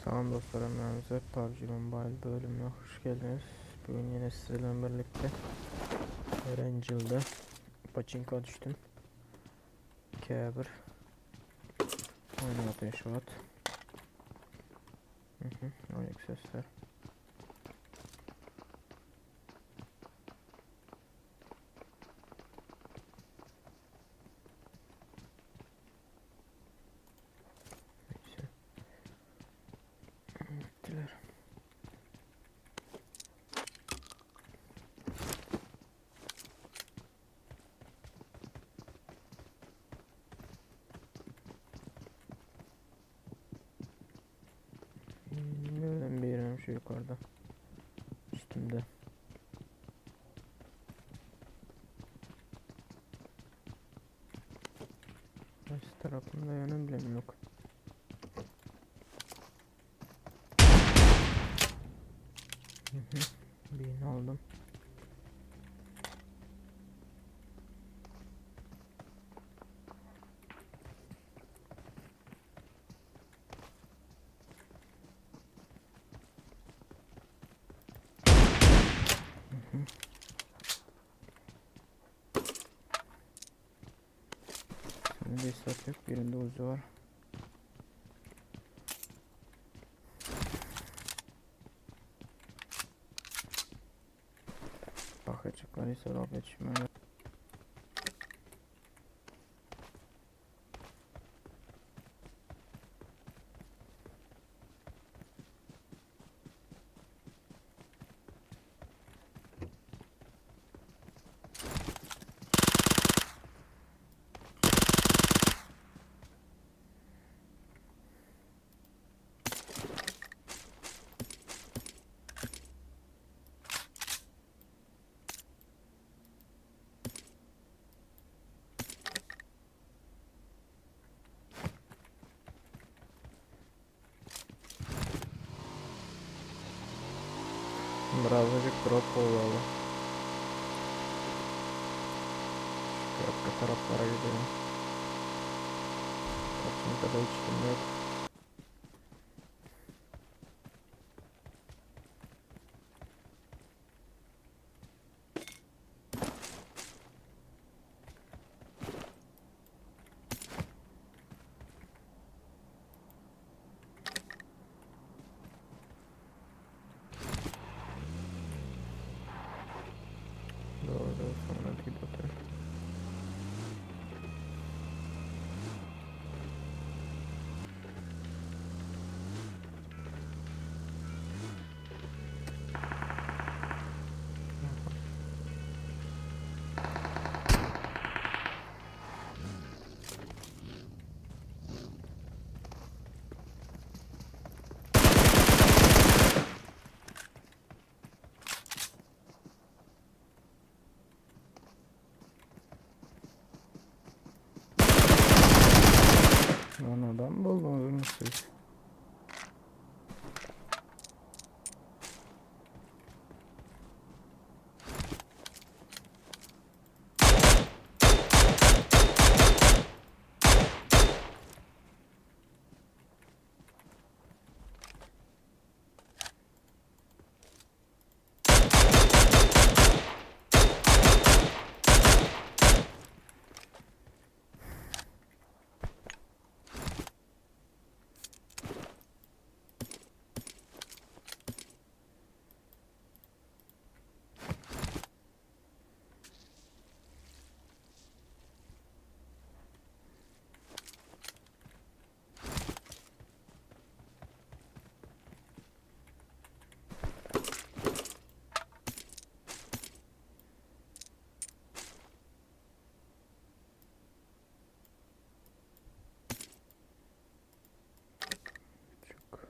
Salam dostlar hemmäňize PUBG Mobile bölümine hoş geldiniz. Bugün yine sizlerle birlikte Erangel'de Pachinko düştüm. K1 Oynatıyor şu at. Hı hı, ayak sesler. Neyse. Gittiler. Nereden bir yerim şu yukarıda. Üstümde. Karşı tarafında yanım bile mi yok? Hı hı. Birini aldım. Hı hı. Sende de istat yok. Birinde uzi var. Bakacaklar ise etmeli. Birazcık drop oldu. Şu arka taraflara gidelim. Kaçıncı da hiç kim yok. Doğru sonra gidiyor. Lan adam buldunuz mu siz? Çok.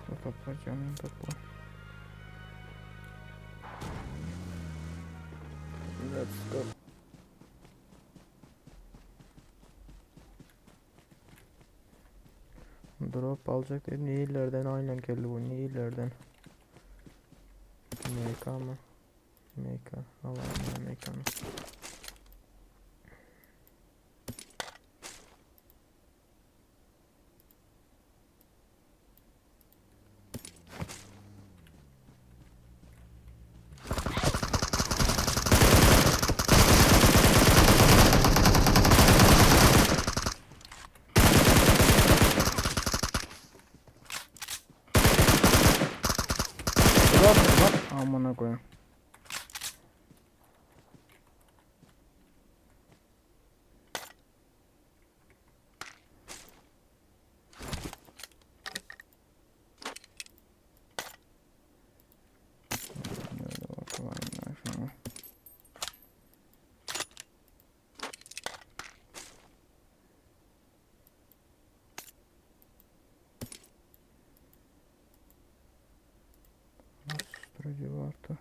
Topla topla canım topla. Let's go. Drop aljak dedi. Nirlerden aýlan geldi bu? Nirlerden? MK mı? MK. Allah'ım MK'nı. Bak bak amına koyayım. Öyle bakalım şuna. Susturucu vardı.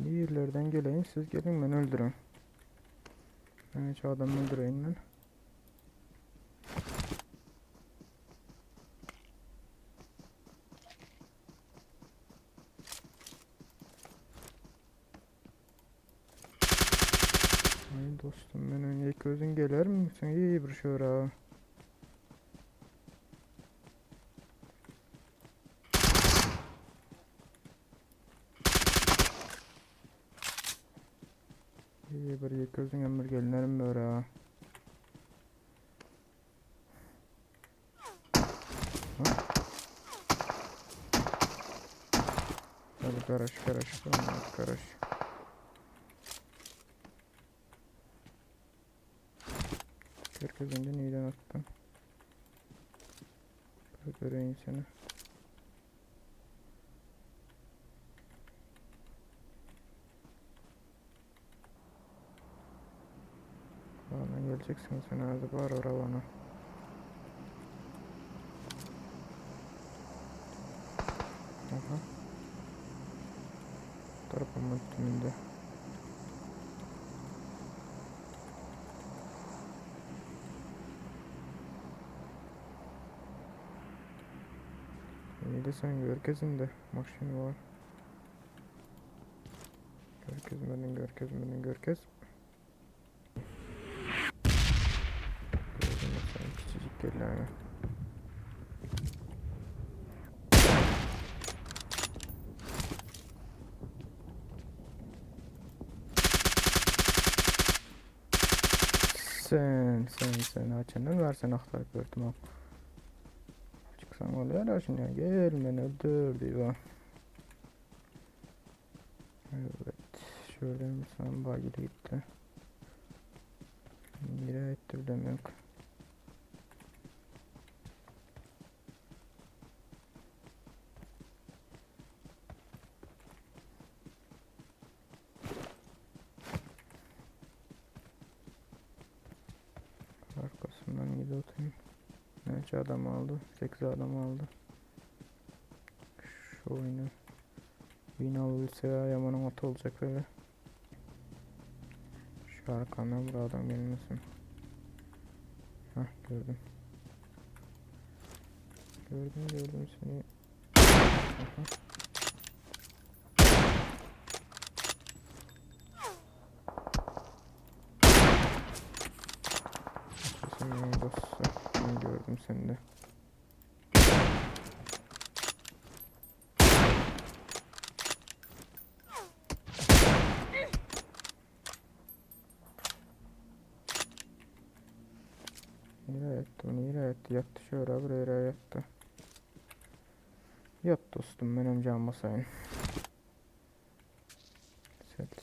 Yerlerden geleyim siz gelin ben öldürün. Ben hiç adam öldüreyim ben. Ay dostum ben önce gözün gelir misin? İyi bir şey ha. İyi bir gözün ömür gelinerim böyle ha. Hadi karış karış karış. Herkesin neyden attın? Göreyim seni. Bana geleceksin sen hadi bağır ora bana. Aha. Tarafımın tümünde. İyi de sen görkezinde maşın var. Görkezmedin, görkezmedin, görkez. Gördün mü sen küçücük gelene. Sen, sen, sen açandan versen aktarıp gördüm ha. Çıksan oluyor ya şimdi gel beni öldür diyor. Evet, şöyle bir sen bagili gitti. Nereye etti bilemiyorum. Arkasından gidiyor atayım. Neçe adam aldı? 8 adam aldı. Şu oyunu Win alabilse yamanın atı olacak böyle. Şu arkamdan buraya adam gelmesin. Hah gördüm. Gördüm gördüm seni. Aha. Senin dostu. Ben gördüm seni de. Nereye yattı? Nereye yattı? Yattı şöyle buraya yattı. Yat dostum benim can basayım.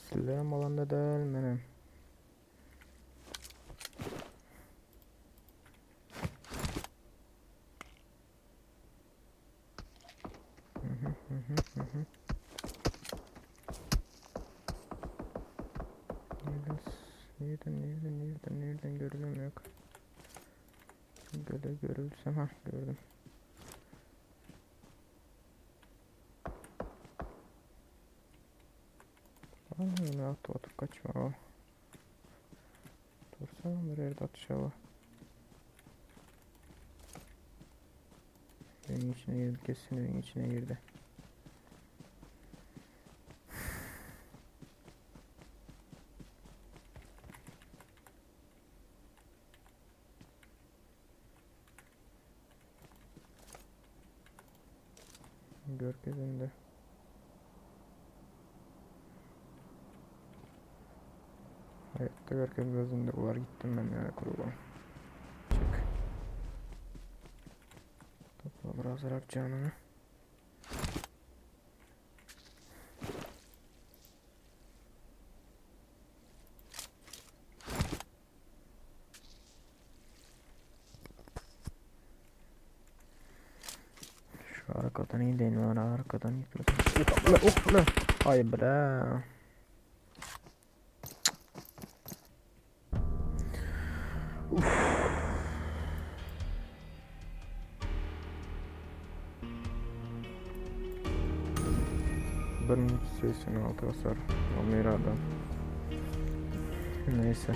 Sillerim alanda değil benim. Hı. Nereden, nereden, nereden, nereden, nereden görülüm yok. Böyle görülsem ha gördüm. Öyle at otur kaçma o. Dursam bir ýerde atyşa bar. Öýüň içine girdi, kesin öýüň içine girdi. Görkezende. Hayatta görkezmezinde ular gittim ben ya kurban. Çık. Topla biraz rak canını. Şu arkadan gidelim var arkadan gitmesin. Oh la oh la. Ay bre. Uf. 1086 hasar. Amir adam. Neyse.